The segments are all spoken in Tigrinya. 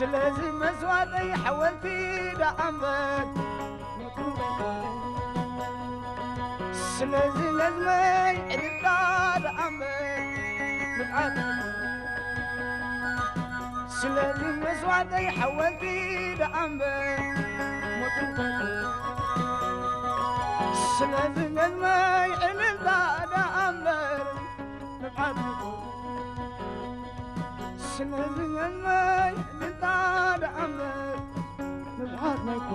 ስለዚ መስዋእተይ ሓወልቲ ደኣ እምበር፣ ስለዚ ነዝመይ ዕልልታ ደኣ እምበር፣ ንብዓት። ስለዚ መስዋእተይ ሓወልቲ ደኣ እምበር፣ ሞት እንተኾነ። ስለዚ ነዝመይ ዕልልታ ደኣ እምበር፣ ንብዓት። ስለዚ ነዝመይ ዕልልታ ደኣ እምበር፣ ንብዓት ናይኮ።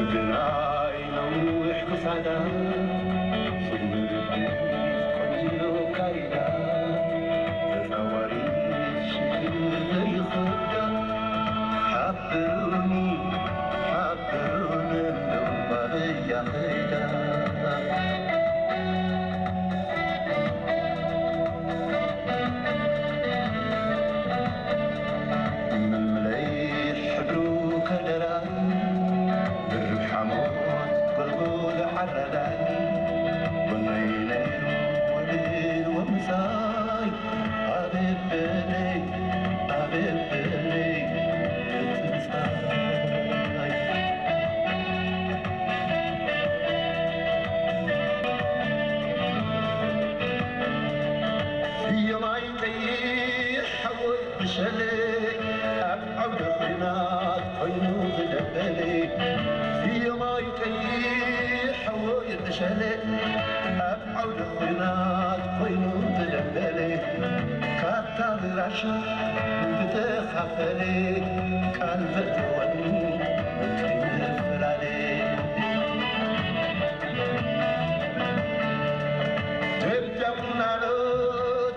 ብናይ ነዊሕ ክሳዳ፣ ስምብር ቆንጆ ካይዳ፣ ተጻዋሪት ሽግር ዘይኸብዳ፣ ሓብሩኒ፣ ሓብሩኒ፣ እንደው ባበያ ኸይዳ። ምልምለይ ሕብሩ ከደራ፣ ድርብ ሓሞት ጎልጎል ዓራዳይ፣ ጎነይ ነይሩ ወልድ ወምሳይ፣ ኣቤት በለይ፣ ኣቤት በለይ፣ እቲ ምሳይ። ፍየማይ ቀይሕ ሓወይ ዕሸለ ኣብ ዓውደ ኲናት ኮይኑ ዝደበለ። ፍየማይ ቀይሕ ሓወይ ዕሸለ ኣብ ዓውደ ኲናት ኮይኑ ዝደበለ። ካርታ ብራሻ ዝተኻፈለ ቃል ዘእተወኒ ከይንፈላለ። ደጃ ቡናኖ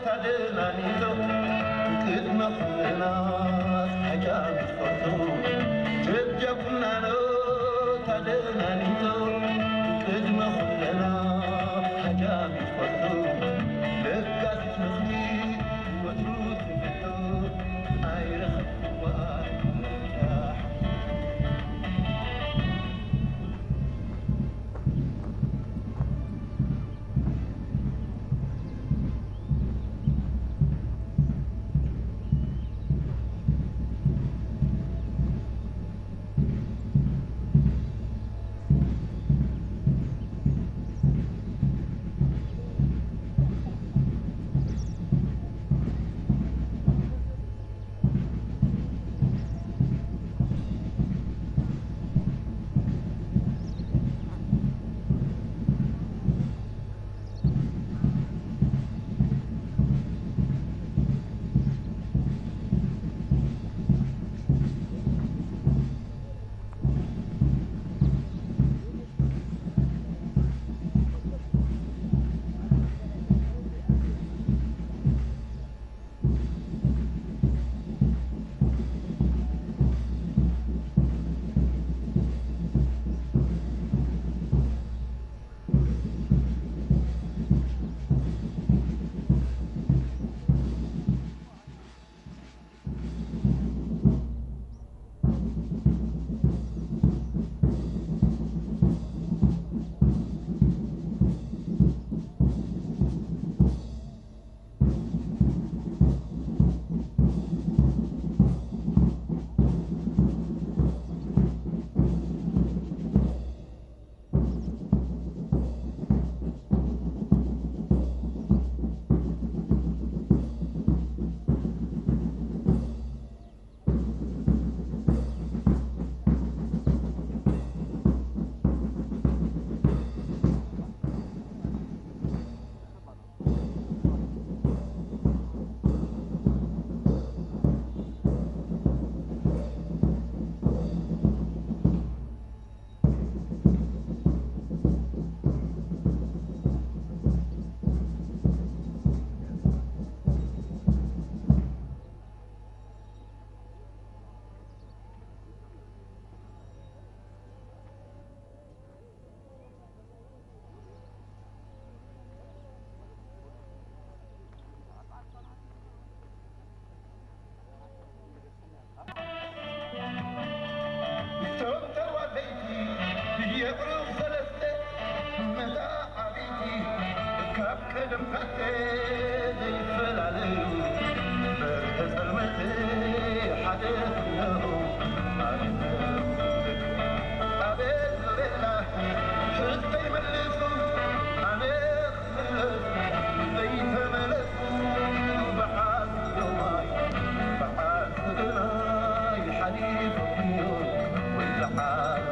ታደናኒቶ ቅድመ ኩልና ሃጃሚት ፈርቶ። ደጃ ቡናኖ ታደናኒቶ ቅድመ ኩልና ሃጃሚት ፈርቶ። ለጋሲት ምኽሪ ወትሩ ትፍቶ ኣይረኸብኩዋን መፍትሒ። ዘይፈላለዩ በርሀ ጸልመት ሓደ ኩነው። ኣቤት ኖሬላ ሕቶ ይመልሱ ኣነ ክምለስ ዘይተመለሱ በዓል ዮማይ በዓል ስግናይ ሓሊፉ ክዮ ወይ ዝዓል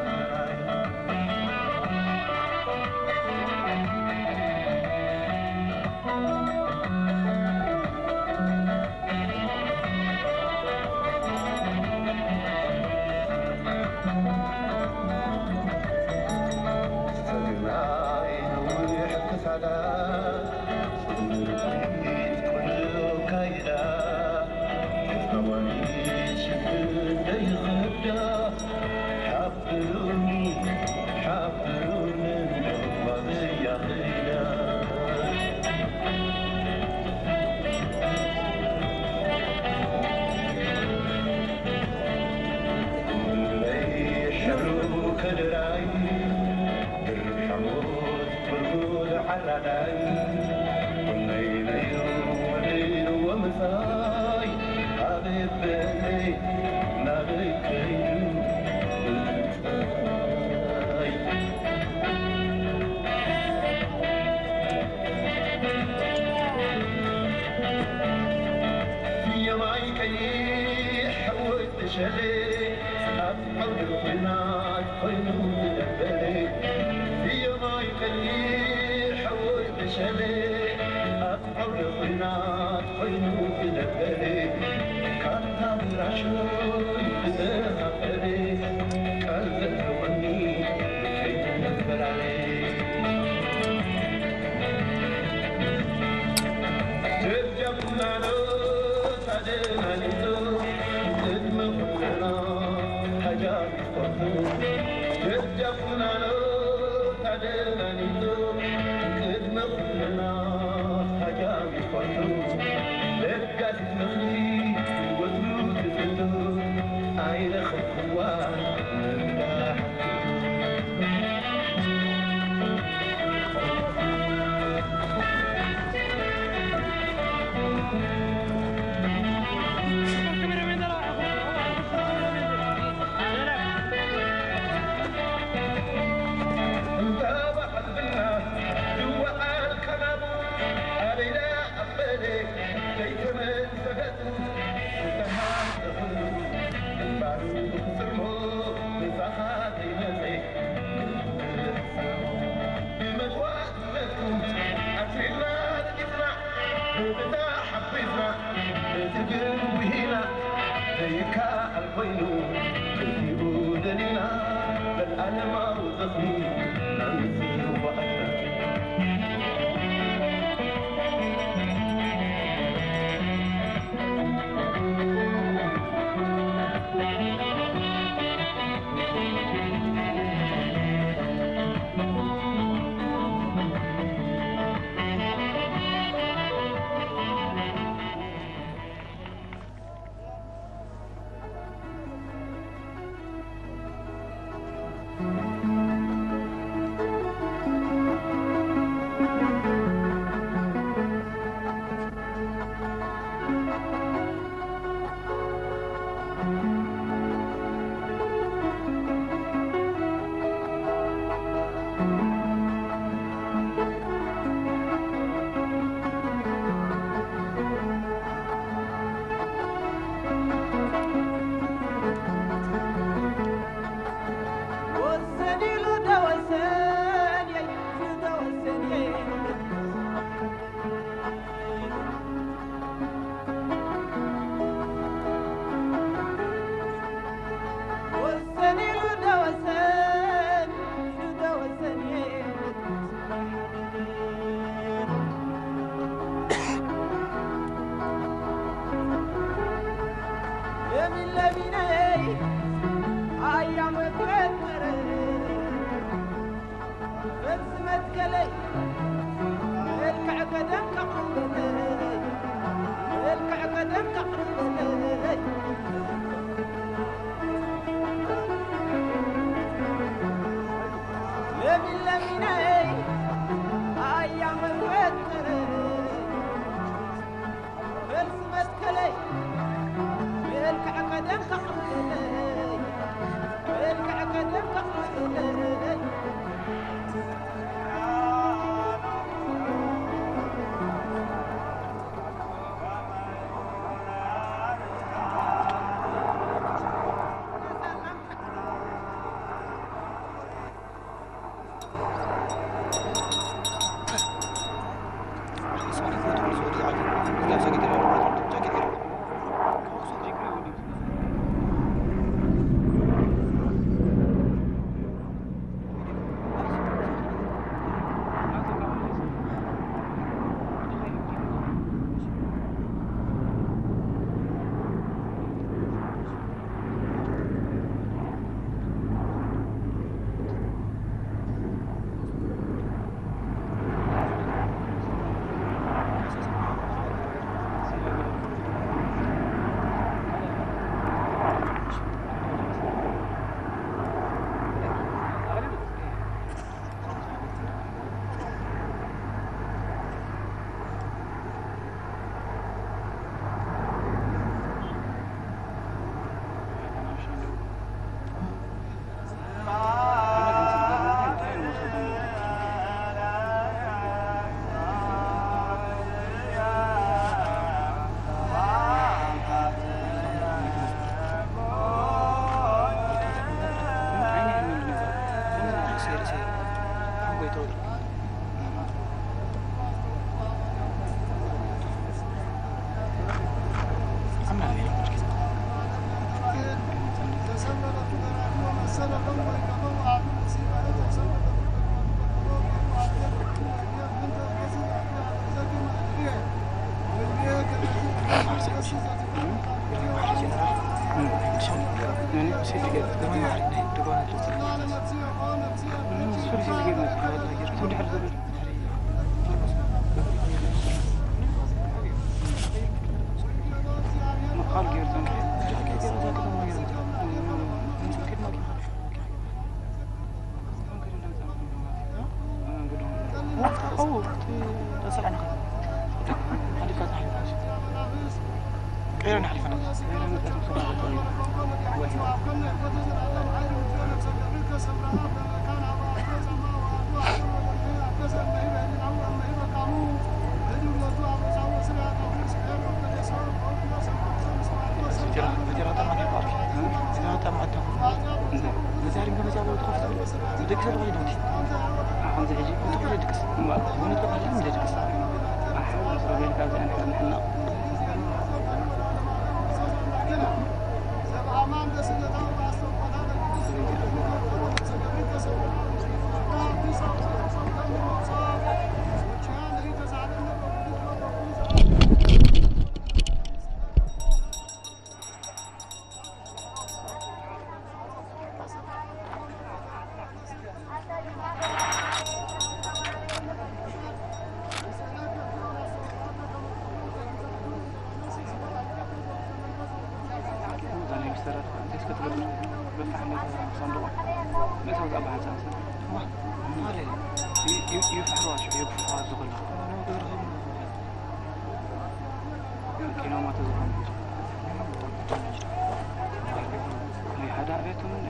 ናይ ሓደ ዕቤት እውን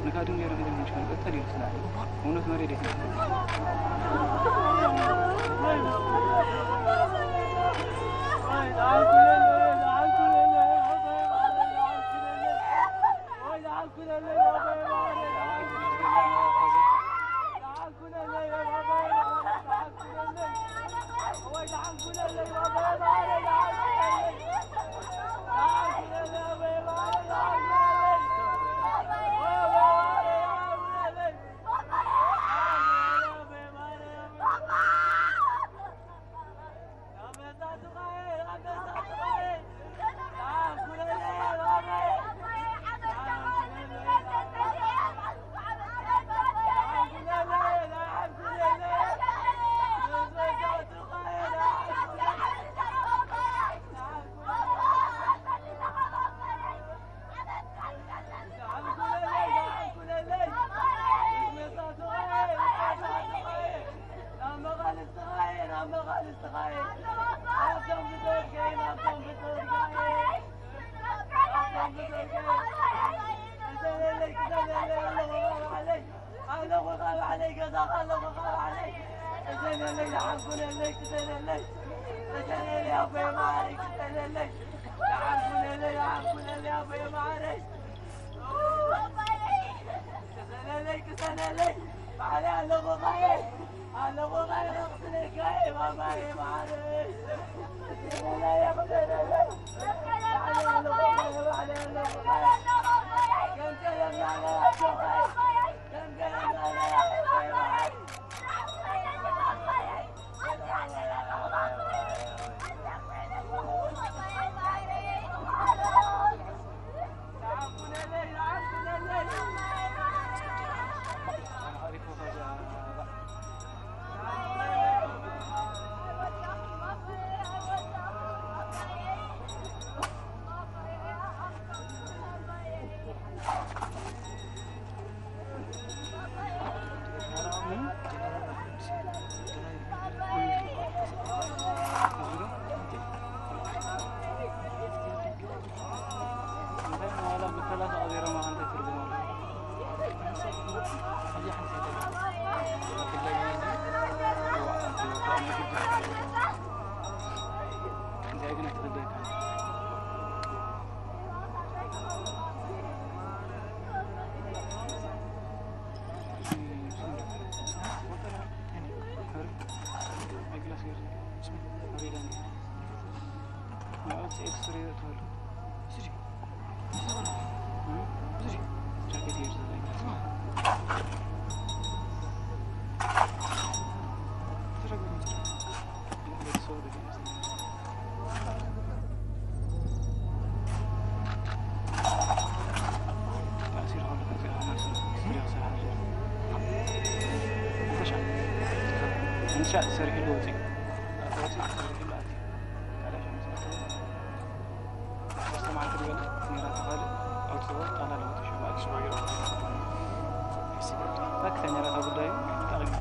ነጋድም ገይሮም ኢሎም ምሽ ቀጠል ኢሉ ስላለ እውነት መሬት የትም ሻዕ ሰሪሕሉ ወፂኡ። ወፂኡ ሰሪሕሉ ኣትዩ። ካልኣይ ሻዕ ምስ ኣተወ፣ ሰለስተ መዓልቲ ዝበልዕ ነይራ። ተኻልእ ኣውፅኦ፣ ጣላ ለውጥ ሽማግለ። ሽማግለ። ታክሲ ነይራ፣ እታ ጉዳዩ ጠቒሙ።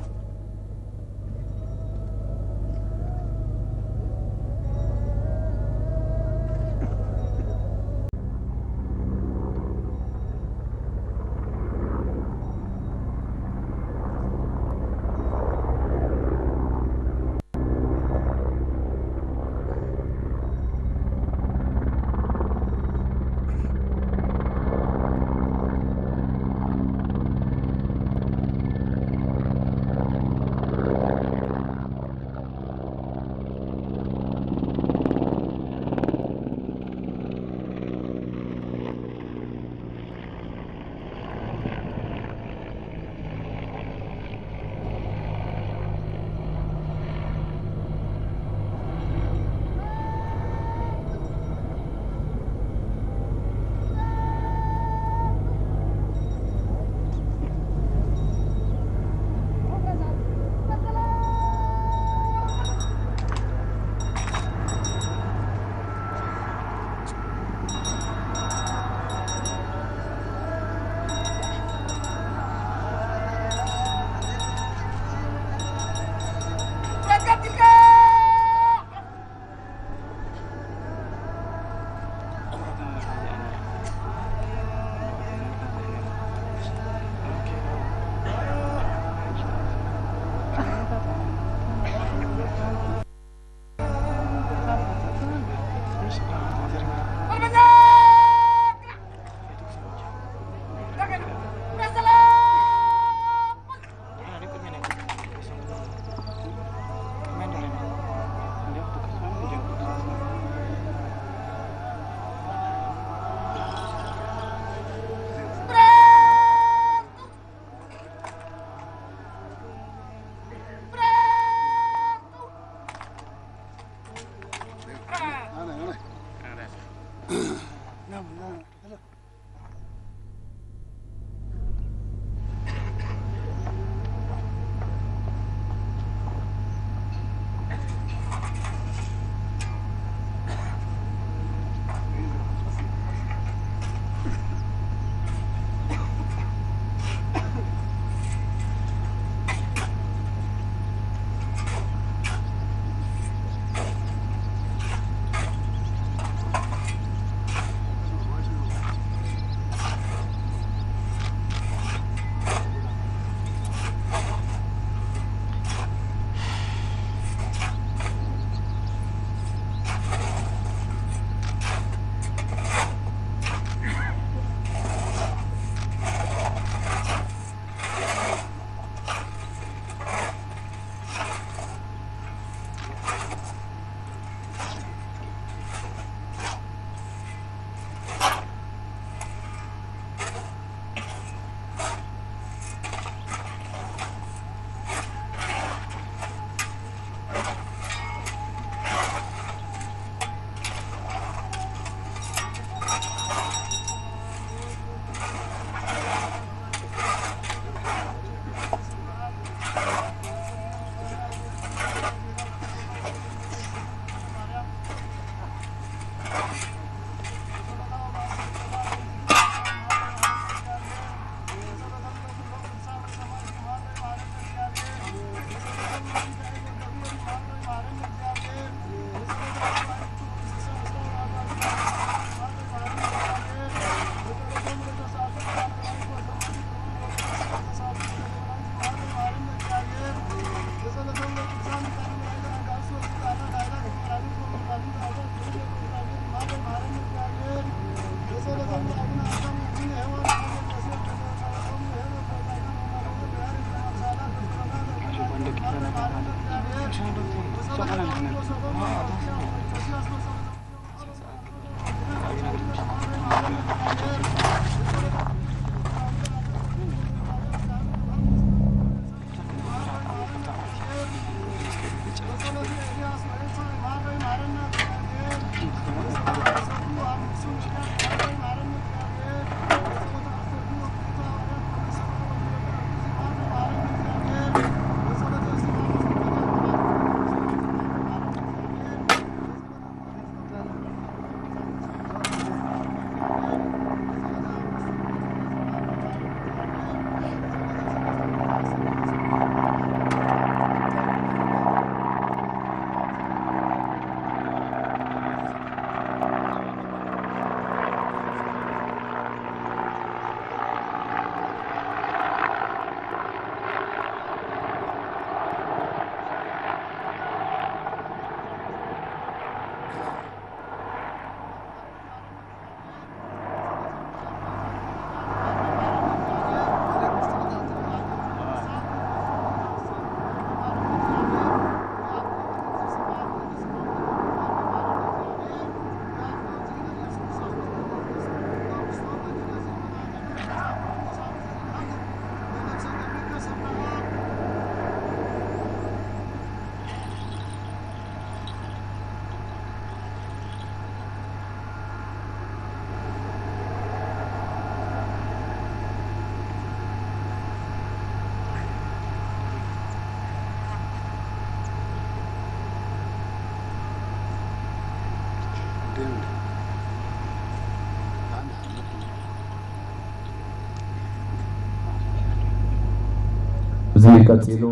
እዚ ቀጺሉ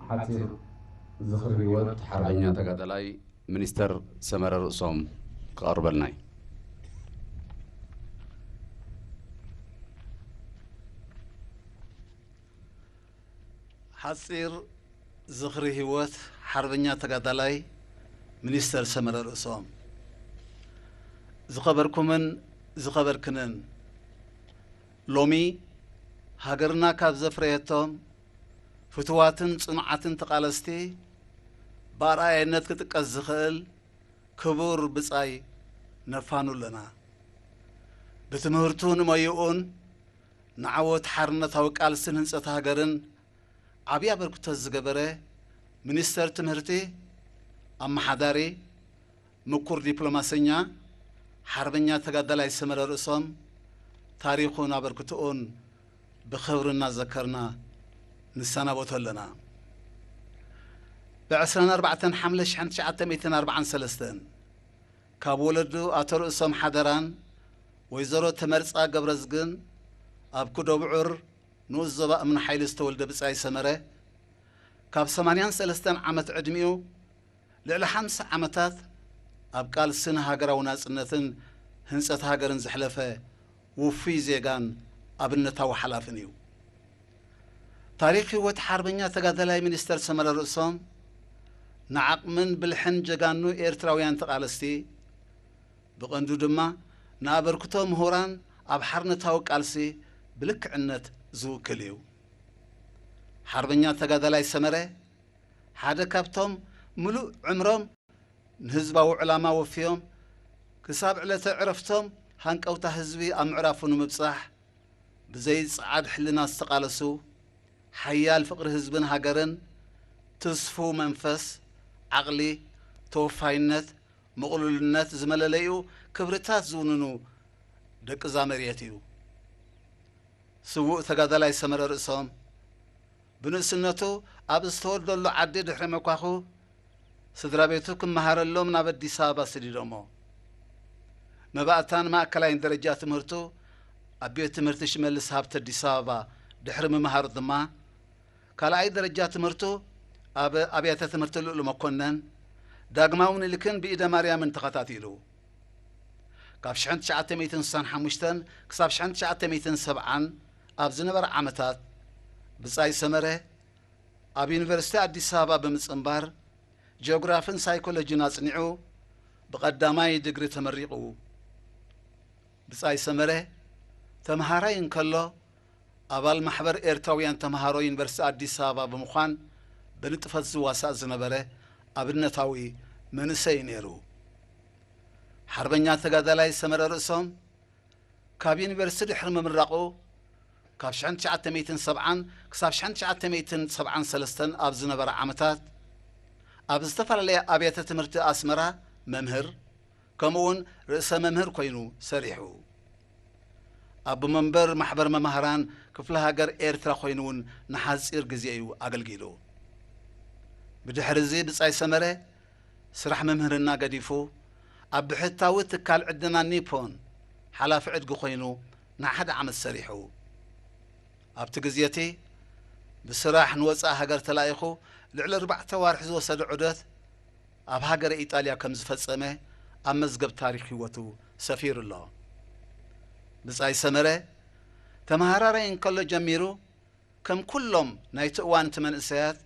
ሓጺር ዝኽሪ ህይወት ሓርበኛ ተጋዳላይ ሚኒስተር ሰመረ ርእሶም ክቐርበልና እዩ። ሓጺር ዝኽሪ ህይወት ሓርበኛ ተጋዳላይ ሚኒስተር ሰመረ ርእሶም። ዝኸበርኩምን ዝኸበርክንን፣ ሎሚ ሃገርና ካብ ዘፍረየቶም ፍቱዋትን ጽኑዓትን ተቓለስቲ ብኣርኣያነት ክጥቀስ ዝኽእል ክቡር ብጻይ ነፋኑ ኣለና። ብትምህርቱን ሞያኡን ንዓወት ሓርነታዊ ቃልስን ህንጸት ሃገርን ዓብዪ ኣበርክቶ ዝገበረ ሚኒስተር ትምህርቲ፣ ኣመሓዳሪ፣ ምኩር ዲፕሎማሰኛ፣ ሓርበኛ ተጋዳላይ ሰመረ ርእሶም ታሪኹን ኣበርክቶኡን ብኽብሪ እናዘከርና ንሰናበቶ ኣለና። ብ ዕስራን ኣርባዕተን ሓምለ ሽሕን ትሽዓተ ሚእትን ኣርባዓን ሰለስተን ካብ ወለዱ ኣቶ ርእሶም ሓደራን ወይዘሮ ተመርጻ ገብረዝግን ኣብ ኩደብዑር ንኡስ ዞባ እምኒ ሓይሊ ዝተወልደ ብጻይ ሰመረ፣ ካብ ሰማንያን ሰለስተን ዓመት ዕድሚኡ ልዕሊ ሓምሳ ዓመታት ኣብ ቃልስን ሃገራዊ ናጽነትን ህንጸት ሃገርን ዘሕለፈ ውፉይ ዜጋን ኣብነታዊ ሓላፍን እዩ። ታሪኽ ህይወት ሓርበኛ ተጋዳላይ ሚኒስተር ሰመረ ርእሶም ንዓቕምን ብልሕን ጀጋኑ ኤርትራውያን ተቓለስቲ፣ ብቐንዱ ድማ ንኣበርክቶ ምሁራን ኣብ ሓርነታዊ ቃልሲ ብልክዕነት ዝውክል እዩ። ሓርበኛ ተጋዳላይ ሰመረ ሓደ ካብቶም ምሉእ ዕምሮም ንህዝባዊ ዕላማ ወፍዮም ክሳብ ዕለተ ዕረፍቶም ሃንቀውታ ህዝቢ ኣብ ምዕራፉ ንምብጻሕ ብዘይ ጸዓድ ሕልና ዝተቓለሱ፣ ሓያል ፍቕሪ ህዝብን ሃገርን፣ ትስፉው መንፈስ፣ ዓቕሊ፣ ተወፋይነት፣ ምቕሉልነት ዝመለለይኡ ክብርታት ዝውንኑ ደቂ እዛ መሬት እዩ። ስዉእ ተጋዳላይ ሰመረ ርእሶም ብንእስነቱ ኣብ ዝተወልደሉ ዓዲ ድሕሪ ምኳኹ፣ ስድራ ቤቱ ክመሃረሎም ናብ ኣዲስ ኣበባ ሰዲዶሞ። መባእታን ማእከላይን ደረጃ ትምህርቱ ኣብ ቤት ትምህርቲ ሽመልስ ሃብተ ኣዲስ ኣበባ ድሕሪ ምምሃሩ ድማ፣ ካልኣይ ደረጃ ትምህርቱ ኣብ ኣብያተ ትምህርቲ ልኡል መኮነን፣ ዳግማዊ ምኒልክን ብኢደ ማርያምን ተኸታቲሉ። ካብ ሽሕን ትሽዓተ ሚእትን ስሳን ሓሙሽተን ክሳብ ሽሕን ትሽዓተ ሚእትን ሰብዓን ኣብ ዝነበረ ዓመታት፣ ብጻይ ሰመረ ኣብ ዩኒቨርሲቲ ኣዲስ ኣበባ ብምጽንባር ጂኦግራፍን ሳይኮሎጂን ኣጽኒዑ ብቐዳማይ ዲግሪ ተመሪቑ። ብጻይ ሰመረ ተምሃራይ እንከሎ፣ ኣባል ማሕበር ኤርትራውያን ተምሃሮ ዩኒቨርሲቲ ኣዲስ ኣበባ ብምዃን ብንጥፈት ዝዋሳእ ዝነበረ ኣብነታዊ መንእሰይ እዩ ነይሩ። ሓርበኛ ተጋዳላይ ሰመረ ርእሶም ካብ ዩኒቨርሲቲ ድሕሪ ምምራቑ፣ ካብ ሽሕን ትሽዓተ ሚእትን ሰብዓን ክሳብ ሽሕን ትሽዓተ ሚእትን ሰብዓን ሰለስተን ኣብ ዝነበረ ዓመታት፣ ኣብ ዝተፈላለያ ኣብያተ ትምህርቲ ኣስመራ መምህር፣ ከምኡውን ርእሰ መምህር ኮይኑ ሰሪሑ። ኣቦ መንበር ማሕበር መማህራን ክፍለ ሃገር ኤርትራ ኮይኑ እውን ንሓጺር ግዜ እዩ ኣገልጊሉ። ብድሕሪ እዚ ብጻይ ሰመረ ስራሕ መምህርና ገዲፉ፣ ኣብ ብሕታዊ ትካል ዕደና ኒፖን ሓላፊ ዕድጊ ኮይኑ ንሓደ ዓመት ሰሪሑ። ኣብቲ ግዜ እቲ ብስራሕ ንወጻኢ ሃገር ተላኢኹ ልዕሊ ኣርባዕተ ዋርሒ ዝወሰደ ዑደት ኣብ ሃገረ ኢጣልያ ከም ዝፈጸመ ኣብ መዝገብ ታሪኽ ህይወቱ ሰፊሩ ኣሎ። ብጻይ ሰመረ ተመሃራራይ እንከሎ ጀሚሩ፣ ከም ኩሎም ናይቲ እዋን እቲ መንእሰያት፣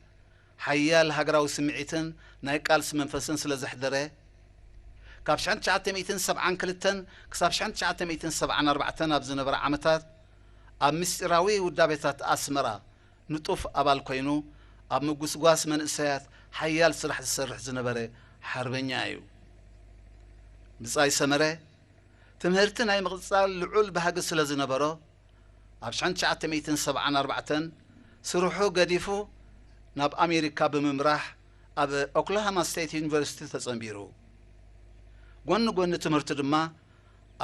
ሓያል ሃገራዊ ስምዒትን ናይ ቃልሲ መንፈስን ስለ ዘሕደረ፣ ካብ ሽሕን ትሽዓተ ሚእትን ሰብዓን ክልተን ክሳብ ሽሕን ትሽዓተ ሚእትን ሰብዓን ኣርባዕተን ኣብ ዝነበረ ዓመታት፣ ኣብ ምስጢራዊ ውዳቤታት ኣስመራ ንጡፍ ኣባል ኮይኑ፣ ኣብ ምጉስጓስ መንእሰያት ሓያል ስራሕ ዝሰርሕ ዝነበረ ሓርበኛ እዩ። ብጻይ ሰመረ፣ ትምህርቲ ናይ ምቕጻል ልዑል ባህጊ ስለ ዝነበሮ፣ ኣብ ሽሕን ትሽዓተ ሚእትን ሰብዓን ኣርባዕተን ስርሑ ገዲፉ ናብ ኣሜሪካ ብምምራሕ ኣብ ኦክላሃማ ስቴት ዩኒቨርሲቲ ተጸንቢሩ። ጎኒ ጎኒ ትምህርቱ ድማ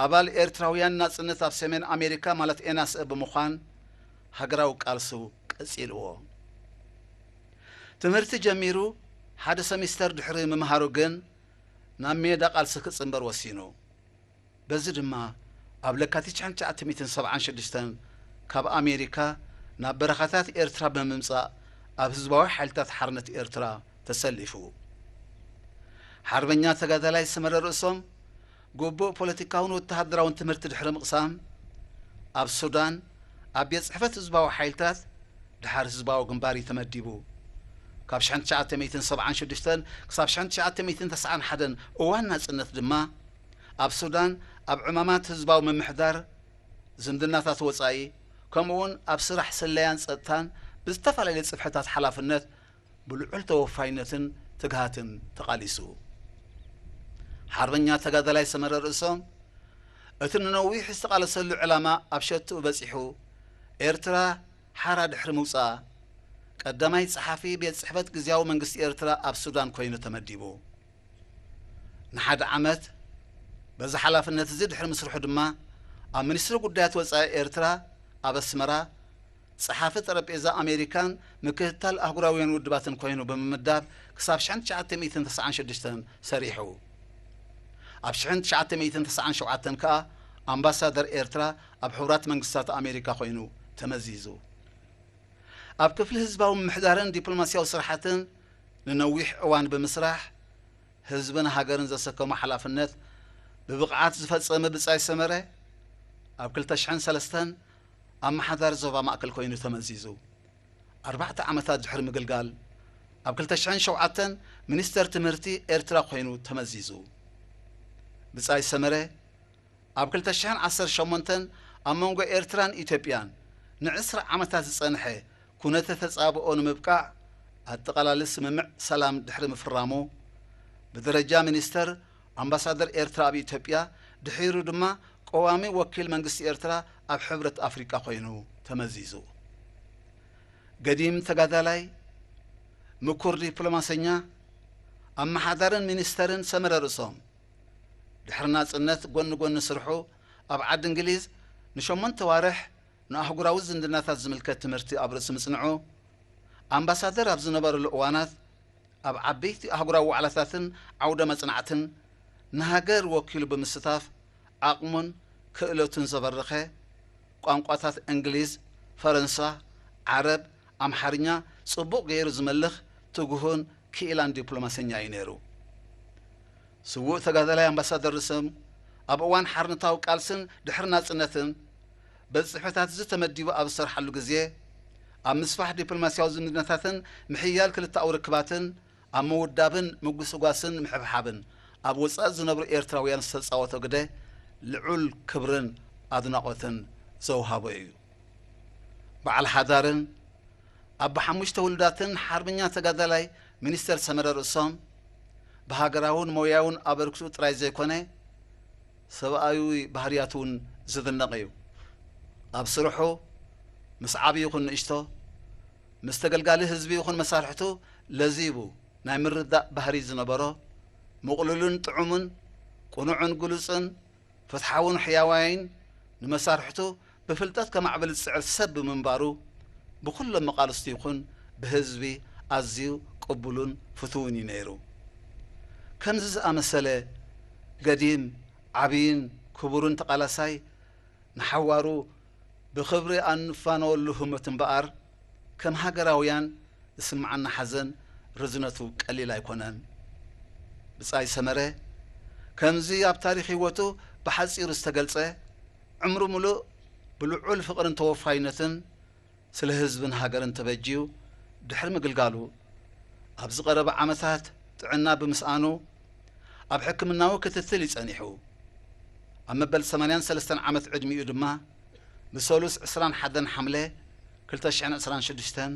ኣባል ኤርትራውያን ናጽነት ኣብ ሰሜን ኣሜሪካ ማለት ኤናስኤ ብምዃን ሃገራዊ ቃልሱ ቀጺልዎ። ትምህርቲ ጀሚሩ ሓደ ሰሚስተር ድሕሪ ምምሃሩ ግን ናብ ሜዳ ቃልሲ ክጽንበር ወሲኑ። በዚ ድማ ኣብ ለካቲት ሽሕን ትሽዓተ ሚእትን ሰብዓን ሽዱሽተን ካብ ኣሜሪካ ናብ በረኻታት ኤርትራ ብምምጻእ ኣብ ህዝባዊ ሓይልታት ሓርነት ኤርትራ ተሰሊፉ። ሓርበኛ ተጋዳላይ ሰመረ ርእሶም ግቡእ ፖለቲካውን ወተሃደራውን ትምህርቲ ድሕሪ ምቕሳም ኣብ ሱዳን ኣብ ቤት ጽሕፈት ህዝባዊ ሓይልታት ድሓር ህዝባዊ ግንባር እዩ ተመዲቡ። ካብ ሽሕን ትሽዓተ ሚእትን ሰብዓን ሽዱሽተን ክሳብ ሽሕን ትሽዓተ ሚእትን ተስዓን ሓደን እዋን ናጽነት ድማ ኣብ ሱዳን ኣብ ዕማማት ህዝባዊ ምምሕዳር፣ ዝምድናታት ወጻኢ፣ ከምኡውን ኣብ ስራሕ ስለያን ጸጥታን ብዝተፈላለየ ጽፍሕታት ሓላፍነት ብልዑል ተወፋይነትን ትግሃትን ተቓሊሱ። ሓርበኛ ተጋዳላይ ሰመረ ርእሶም እቲ ንነዊሕ ዝተቓለሰሉ ዕላማ ኣብ ሸትኡ በጺሑ ኤርትራ ሓራ ድሕሪ ምውጻኣ ቀዳማይ ጸሓፊ ቤት ጽሕፈት ግዝያዊ መንግስቲ ኤርትራ ኣብ ሱዳን ኮይኑ ተመዲቡ። ንሓደ ዓመት በዚ ሓላፍነት እዚ ድሕሪ ምስርሑ ድማ ኣብ ሚኒስትሪ ጉዳያት ወጻኢ ኤርትራ ኣብ ኣስመራ ጸሓፊ ጠረጴዛ ኣሜሪካን ምክትታል ኣህጉራውያን ውድባትን ኮይኑ ብምምዳብ ክሳብ ሽሕን ትሽዓተ ሚእትን ተስዓን ሽዱሽተን ሰሪሑ። ኣብ ሽሕን ትሽዓተ ሚእትን ተስዓን ሸውዓተን ከኣ ኣምባሳደር ኤርትራ ኣብ ሕቡራት መንግስታት ኣሜሪካ ኮይኑ ተመዚዙ። ኣብ ክፍሊ ህዝባዊ ምምሕዳርን ዲፕሎማስያዊ ስራሓትን ንነዊሕ እዋን ብምስራሕ ህዝብን ሃገርን ዘሰከሞ ሓላፍነት ብብቕዓት ዝፈጸመ ብጻይ ሰመረ ኣብ ክልተ ሽሕን ሰለስተን ኣመሓዳሪ ዞባ ማእከል ኮይኑ ተመዚዙ። ኣርባዕተ ዓመታት ድሕሪ ምግልጋል ኣብ ክልተ ሽሕን ሸውዓተን ሚኒስተር ትምህርቲ ኤርትራ ኮይኑ ተመዚዙ። ብጻይ ሰመረ ኣብ ክልተ ሽሕን ዓሰርተ ሸሞንተን ኣብ መንጎ ኤርትራን ኢትዮጵያን ንዕስራ ዓመታት ዝጸንሐ ኩነተ ተጻብኦ ንምብቃዕ ኣጠቓላሊ ስምምዕ ሰላም ድሕሪ ምፍራሙ ብደረጃ ሚኒስተር ኣምባሳደር ኤርትራ ኣብ ኢትዮጵያ፣ ድሒሩ ድማ ቀዋሚ ወኪል መንግስቲ ኤርትራ ኣብ ሕብረት ኣፍሪቃ ኮይኑ ተመዚዙ። ገዲም ተጋዳላይ፣ ምኩር ዲፕሎማሰኛ፣ ኣመሓዳርን ሚኒስተርን ሰመረ ርእሶም ድሕሪ ናጽነት ጎኒ ጎኒ ስርሑ ኣብ ዓዲ እንግሊዝ ንሸሞንተ ዋርሕ ንኣህጉራዊ ዝምድናታት ዝምልከት ትምህርቲ ኣብ ርእሲ ምጽንዑ ኣምባሳደር ኣብ ዝነበረሉ እዋናት ኣብ ዓበይቲ ኣህጉራዊ ዋዕላታትን ዓውደ መጽናዕትን ንሃገር ወኪሉ ብምስታፍ ዓቕሙን ክእለቱን ዘበረኸ ቋንቋታት እንግሊዝ፣ ፈረንሳ፣ ዓረብ፣ ኣምሓርኛ ጽቡቕ ገይሩ ዝመልኽ ትጉሁን ክኢላን ዲፕሎማሰኛ እዩ ነይሩ። ስዉእ ተጋዳላይ ኣምባሳደር ርእሶም ኣብ እዋን ሓርነታዊ ቃልስን ድሕሪ ናጽነትን በዚ ጽሕፈታት እዚ ተመዲቡ ኣብ ዝሰርሓሉ ግዜ ኣብ ምስፋሕ ዲፕሎማስያዊ ዝምድናታትን ምሕያል ክልተኣዊ ርክባትን ኣብ ምውዳብን ምጉስጓስን ምሕብሓብን ኣብ ወጻኢ ዝነብሩ ኤርትራውያን ዝተጻወቶ ግደ ልዑል ክብርን ኣድናቖትን ዘውሃቦ እዩ። በዓል ሓዳርን ኣቦ ሓሙሽተ ውሉዳትን ሓርበኛ ተጋዳላይ ሚኒስተር ሰመረ ርእሶም ብሃገራውን ሞያውን ኣበርክትኡ ጥራይ ዘይኮነ ሰብኣዊ ባህርያቱ እውን ዝድነቕ እዩ። ኣብ ስርሑ ምስ ዓቢ ይኹን ንእሽቶ፣ ምስ ተገልጋሊ ህዝቢ ይኹን መሳርሕቱ ለዚቡ ናይ ምርዳእ ባህሪ ዝነበሮ፣ ምቕሉልን ጥዑምን፣ ቅኑዕን ግሉጽን፣ ፍትሓውን ሕያዋይን፣ ንመሳርሕቱ ብፍልጠት ከማዕብል ዝጽዕር ሰብ ብምንባሩ፣ ብኹሎም መቓልስቱ ይኹን ብህዝቢ ኣዝዩ ቅቡሉን ፍቱውን እዩ ነይሩ። ከምዚ ዝኣመሰለ ገዲም፣ ዓብይን ክቡርን ተቓላሳይ ንሓዋሩ ብኽብሪ ኣንፋነወሉ ህሞት እምበኣር፣ ከም ሃገራውያን ዝስምዓና ሓዘን ርዝነቱ ቀሊል ኣይኮነን። ብጻይ ሰመረ፣ ከምዚ ኣብ ታሪኽ ህይወቱ ብሓጺሩ ዝተገልጸ፣ ዕምሩ ምሉእ ብልዑል ፍቕርን ተወፋይነትን ስለ ህዝብን ሃገርን ተበጅዩ ድሕሪ ምግልጋሉ፣ ኣብዚ ቀረባ ዓመታት ጥዕና ብምስኣኑ ኣብ ሕክምናዊ ክትትል እዩ ጸኒሑ። ኣብ መበል ሰማንያን ሰለስተን ዓመት ዕድሚኡ ድማ ብሰሉስ ዕስራን ሓደን ሓምለ ክልተ ሽሕን ዕስራን ሽዱሽተን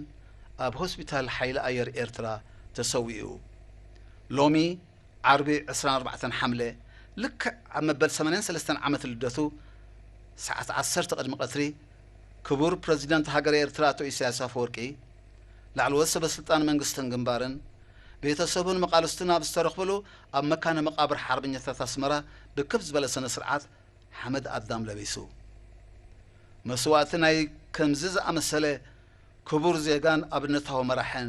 ኣብ ሆስፒታል ሓይሊ ኣየር ኤርትራ ተሰዊኡ። ሎሚ ዓርቢ ዕስራን ኣርባዕተን ሓምለ ልክዕ ኣብ መበል ሰማንያን ሰለስተን ዓመት ልደቱ ሰዓት ዓሰርተ ቅድሚ ቀትሪ ክቡር ፕረዚደንት ሃገረ ኤርትራ ኣቶ ኢሳያስ ኣፈወርቂ፣ ላዕለዎት ሰበ ስልጣን መንግስትን ግንባርን፣ ቤተሰቡን መቓልስቱን ኣብ ዝተረኽብሉ ኣብ መካነ መቓብር ሓርበኛታት ኣስመራ ብክብ ዝበለ ስነ ስርዓት ሓመድ ኣዳም ለቢሱ። መስዋእቲ ናይ ከምዚ ዝኣመሰለ ክቡር ዜጋን ኣብነታዊ መራሕን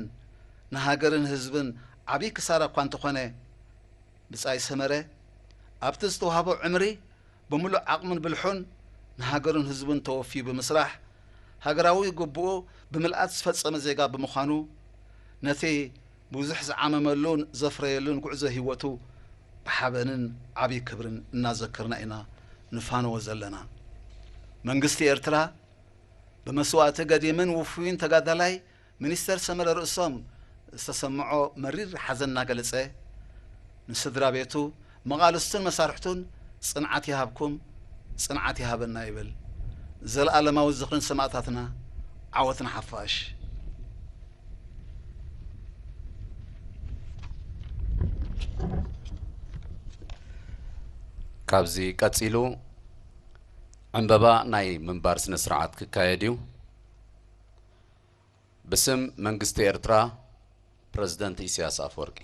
ንሃገርን ህዝብን ዓብዪ ክሳራ እኳ እንተኾነ፣ ብጻይ ሰመረ ኣብቲ ዝተዋህቦ ዕምሪ ብምሉእ ዓቕሙን ብልሑን ንሃገሩን ህዝቡን ተወፍዩ ብምስራሕ፣ ሃገራዊ ግቡኡ ብምልኣት ዝፈጸመ ዜጋ ብምዃኑ፣ ነቲ ብዙሕ ዝዓመመሉን ዘፍረየሉን ጉዕዞ ህይወቱ ብሓበንን ዓብዪ ክብርን እናዘከርና ኢና ንፋነዎ ዘለና። መንግስቲ ኤርትራ ብመስዋእቲ ገዲምን ውፉይን ተጋዳላይ ሚኒስተር ሰመረ ርእሶም ዝተሰምዖ መሪር ሓዘን እናገለጸ፣ ንስድራ ቤቱ፣ መቓልስቱን መሳርሕቱን ጽንዓት ይሃብኩም፣ ጽንዓት ይሃበና ይብል። ዘለኣለማዊ ዝኽርን ሰማእታትና፣ ዓወት ንሓፋሽ። ካብዚ ቀጺሉ ዕምበባ ናይ ምንባር ስነ ስርዓት ክካየድ እዩ። ብስም መንግስቲ ኤርትራ፣ ፕረዚደንት ኢሳያስ ኣፈወርቂ።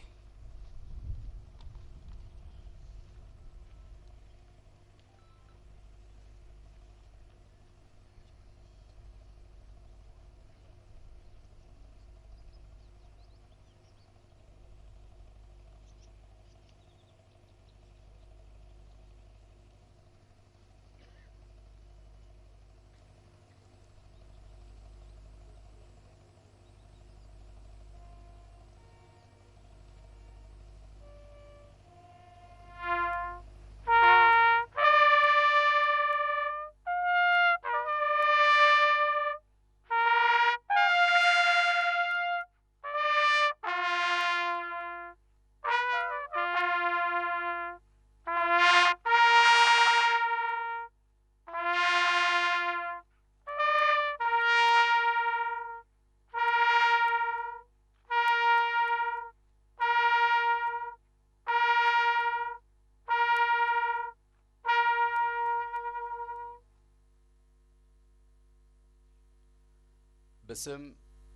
ብስም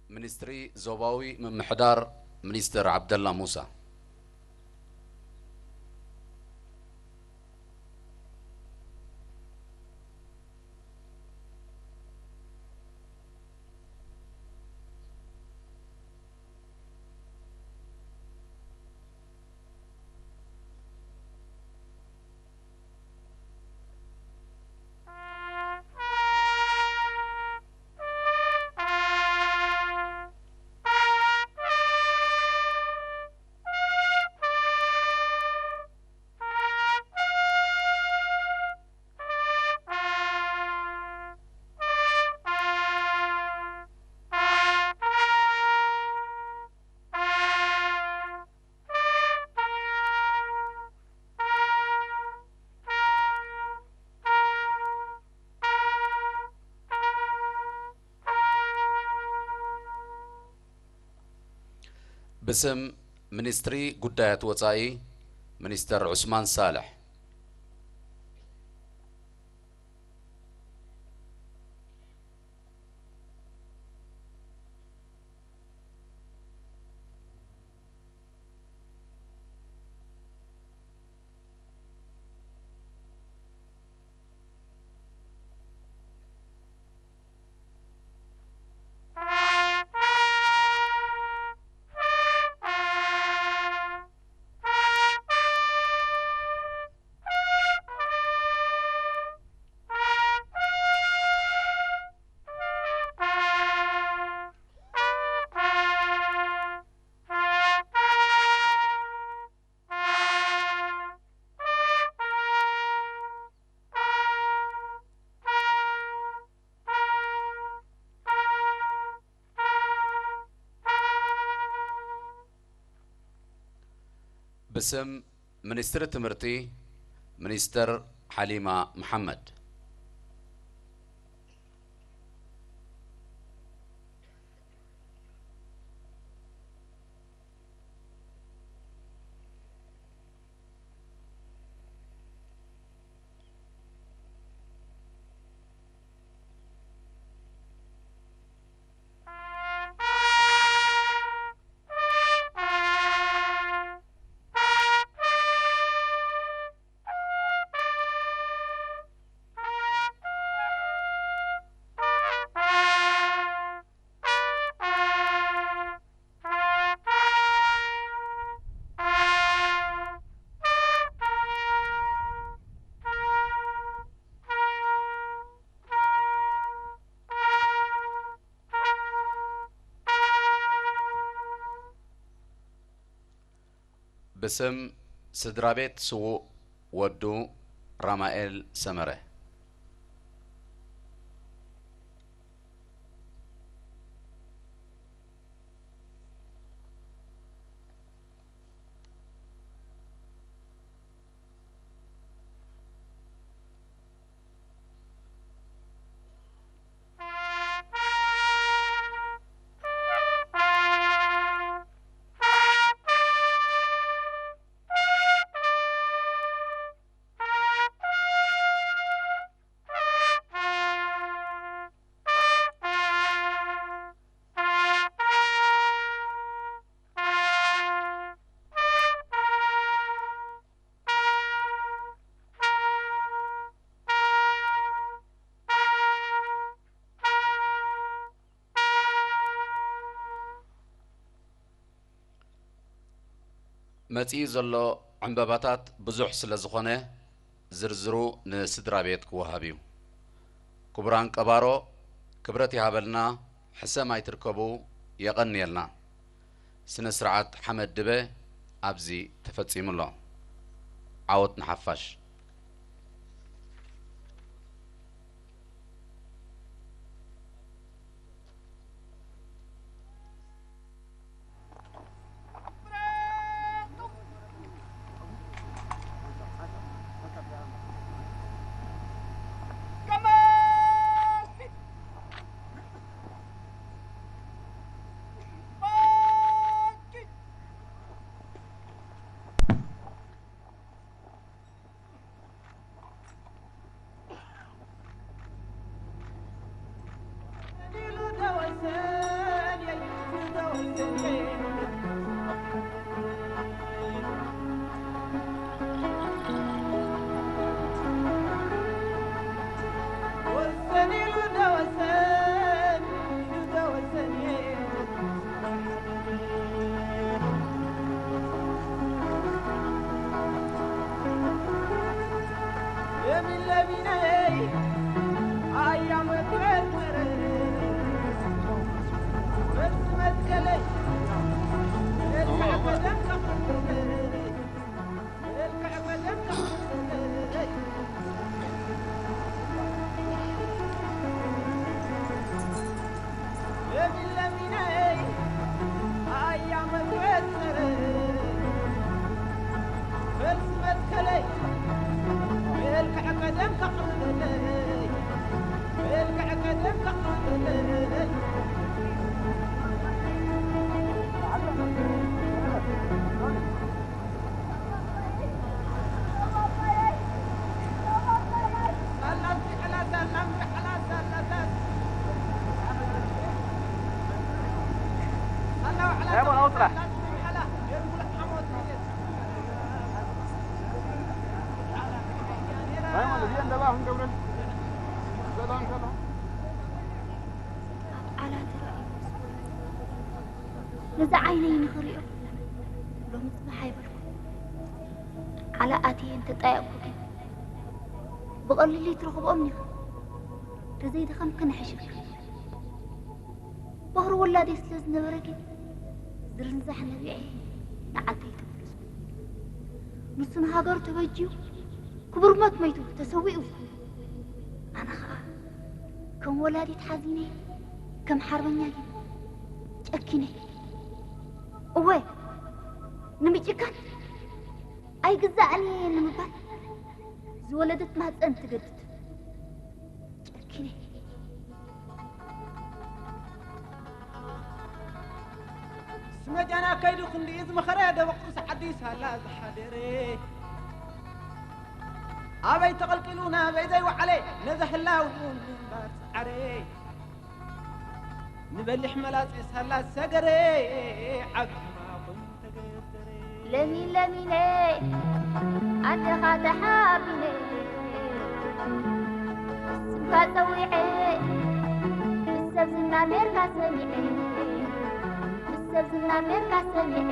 ሚኒስትሪ ዞባዊ ምምሕዳር፣ ሚኒስትር ዓብደላ ሙሳ። ብስም ሚኒስትሪ ጉዳያት ወጻኢ፣ ሚኒስተር ዑስማን ሳልሕ። ብስም ሚኒስትሪ ትምህርቲ፣ ሚኒስተር ሓሊማ መሓመድ። ብስም ስድራ ቤት ስዉእ ወዱ ራማኤል ሰመረ። መጺኡ ዘሎ ዕምበባታት ብዙሕ ስለ ዝኾነ፣ ዝርዝሩ ንስድራ ቤት ክወሃብ እዩ። ክቡራን ቀባሮ፣ ክብረት ይሃበልና፣ ሕሰም ኣይትርከቡ፣ የቐንየልና። ስነ ስርዓት ሓመድ ድበ ኣብዚ ተፈጺሙ ኣሎ። ዓወት ንሓፋሽ። ኣብ ዓላ ተራእዩ ምስ በሉ፣ ነዚ ዓይነይ ንኽሪኦ ሎሚ ጽባሕ ኣይበልኩ። ዓላ ኣትየ እንተጣየቕኩ ግን ብቐሊሉ ኣይትረኽብኦምን ኢኻ። ተዘይደኸምኪ ንሕሸኪ። በኹሪ ወላደይ ስለ ዝነበረ ግን ዝርንዛሕ ነቢዐ ንዓደይ ተመለስኩ። ንሱ ንሃገሩ ተበጅዩ ክቡር ሞት መይቱ ተሰዊኡ። ኣነ ኸኣ ከም ወላዲት ሓዚነ፣ ከም ሓርበኛ ግን ጨኪነ። እወ፣ ንምጭካን ኣይግዛእን እየ ንምባል ዝወለደት ማህፀን ትገድድ። ጨኪነ። ስመጃና ከይዱ ክንድኡ ዝመኸረ፣ ደበቁስ ዓዲ ሳላ ዝሓደረ፣ ኣበይ ተቐልቂሉ ናበይ ዘይወዓለ፣ ነዚ ህላው ንምንባር ጸዓረ። ንበሊሕ መላጸ ሳላ ዝሰገረ፣ ዓቢ ሕማቕ ኮይኑ ተገደረ። ለሚን ለሚነ ኣደኻ ተሓቢነ፣ ስምካ ጸዊዐ፣ ብሰብ ዝናገርካ ሰሚዐ፣ ብሰብ ዝናገርካ ሰሚዐ።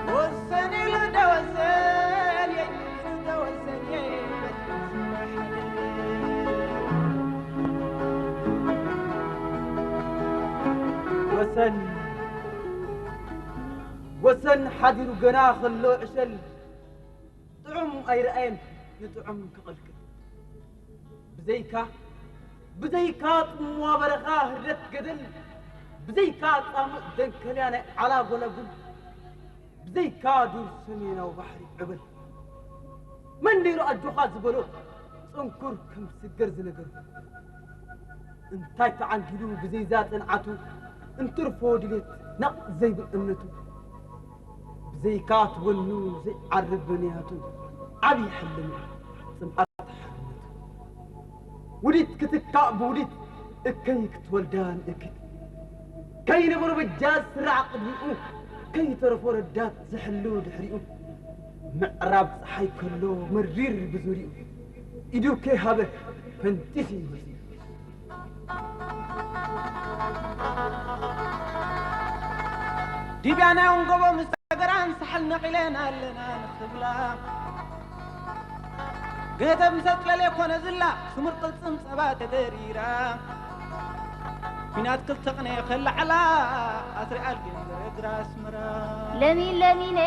ወሰን ኢሉ ደወሰን፣ የይ ኢሉ ደወሰን፣ የይ። ወሰን ወሰን ሓዲሩ ገና ከሎ ዕሸል ጥዑም ኣይረኣየን ንጥዑም ክቕልቅል። ብዘይካ ብዘይካ ጽምዋ በረኻ ህርደት ገደል፣ ብዘይካ ጻምእ ደንከልያ ናይ ዓላ ጎለጉል፣ ብዘይካ ዱር ሰሜናዊ ባሕሪ ዕበል፣ መን ነይሩ ኣጆኻ ዝበሎ ጽንኩር ከም ስገር ዝነገሩ? እንታይ ተዓንጊሉ ብዘይዛ ጽንዓቱ እንትርፎ ድሌት ናቕ ዘይብል እምነቱ? ብዘይካ ትወኑ ዘይዓርብ ብንያቱ ዓብዪ ሕልሚ ጽምኣት ሓርነቱ። ውዲት ክትካእ ብውዲት እከይ ክትወልዳ ንእክት። ከይነበሮ በጃ ዝስራዕ ቅድሚኡ፣ ከይተረፎ ረዳት ዝሕሉ ድሕሪኡ። ምዕራብ ጸሓይ ከሎ መሪር ብዙሪኡ፣ ኢዱ ከይሃበ ፈንጢሱ ይወጽእ። ዲብያ ናይ ወንጎቦ ምስ ተገራን ሳሕል ነቒለን ኣለና ንኽብላ። ገተብ ምስ ኣጽለለ ኮነ ዝላ ስሙር ቅልጽም ጸባ ተደሪራ። ኲናት ክልተ ቅነ ከለዓላ ኣስሪ ኣልጌን ዘረግራ ኣስመራ። ለሚን ለሚነ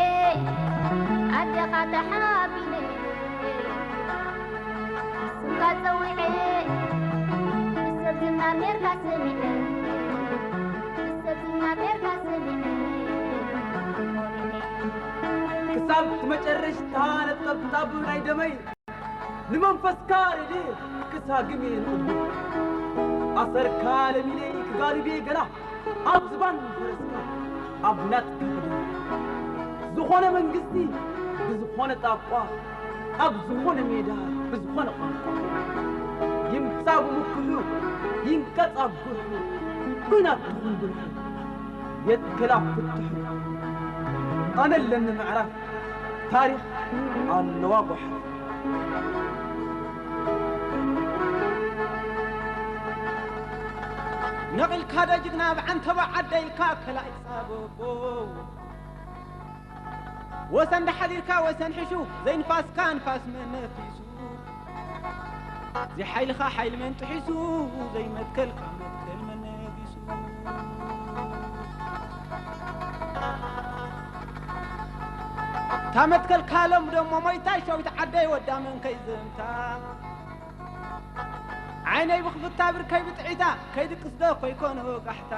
ኣደኻ ተሓቢነ ስምካ ጸዊዐ፣ ብሰብ ዝናር ኔርካ ሰሚዐ፣ ብሰብ ዝናር ኔርካ ሰሚዐ። ክሳብ እቲ መጨረሽታ ነጠብጣብ ናይ ደመይ ንመንፈስካ ሬድየ ክሳግም እየ ንቕድሚት። ኣሰርካ ለሚነይ ክጋልብ እየ ገና ኣብ ዝባን ፈረስካ ኣብ ናትካ ክድነ። ዝኾነ መንግስቲ ብዝኾነ ጣቋ ኣብ ዝኾነ ሜዳ ብዝኾነ ቋንቋ ይምጻ ብምክሑ ይንቀጽ ኣብ ጉርሑ ኲናት ትኹን ብልሑ የትከል ኣብ ፍትሑ ኣነ ኣለኒ ምዕራፍ ታሪኽ ኣለዋ ጓሓፍ። ነቒልካ ዶ ጅግና ብዓንተቦ ዓደ ኢልካ ከላእ ጻበቦ። ወሰን ዳሓዲርካ ወሰን ሕሹ ዘይንፋስካ ንፋስ መን ነፊሱ። ዘይሓይልኻ ሓይሊ መን ጥሒሱ ዘይመትከልካ መትከል መን ነጊሱ። እታ መትከልካ ሎም ደሞ ሞይታ ሸዊት ዓደይ ወዳ መን ከይዘምታ። ዓይነይ ብኽፍታ ብርከይ ብጥዒታ ከይድቅስ ዶ ኮይኮነ ወጋሕታ።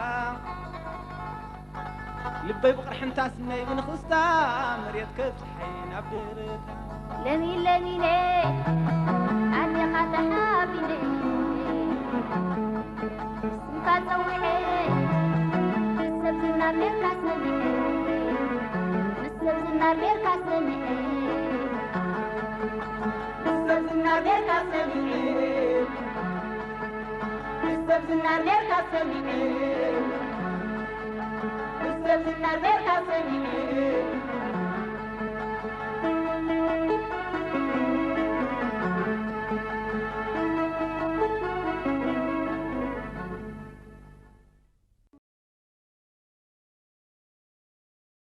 ልበይ ብቕርሕንታ ስነይ ብንኽስታ መሬት ከብጽሐይ ናብ ደረታ። ለሚን ለሚነ ኣዴኻ ተሓቢነ ስምካ ጸዊዐ ምስ ሰብ ዝናር ጌርካ ሰሚዐ ምስ ሰብ ዝናር ጌርካ ሰሚዐ ምስ ሰብ ዝናር ጌርካ ሰሚዐ ምስ ሰብ ዝናር ጌርካ ሰሚዐ ምስ ሰብ ዝናር ጌርካ ሰሚዐ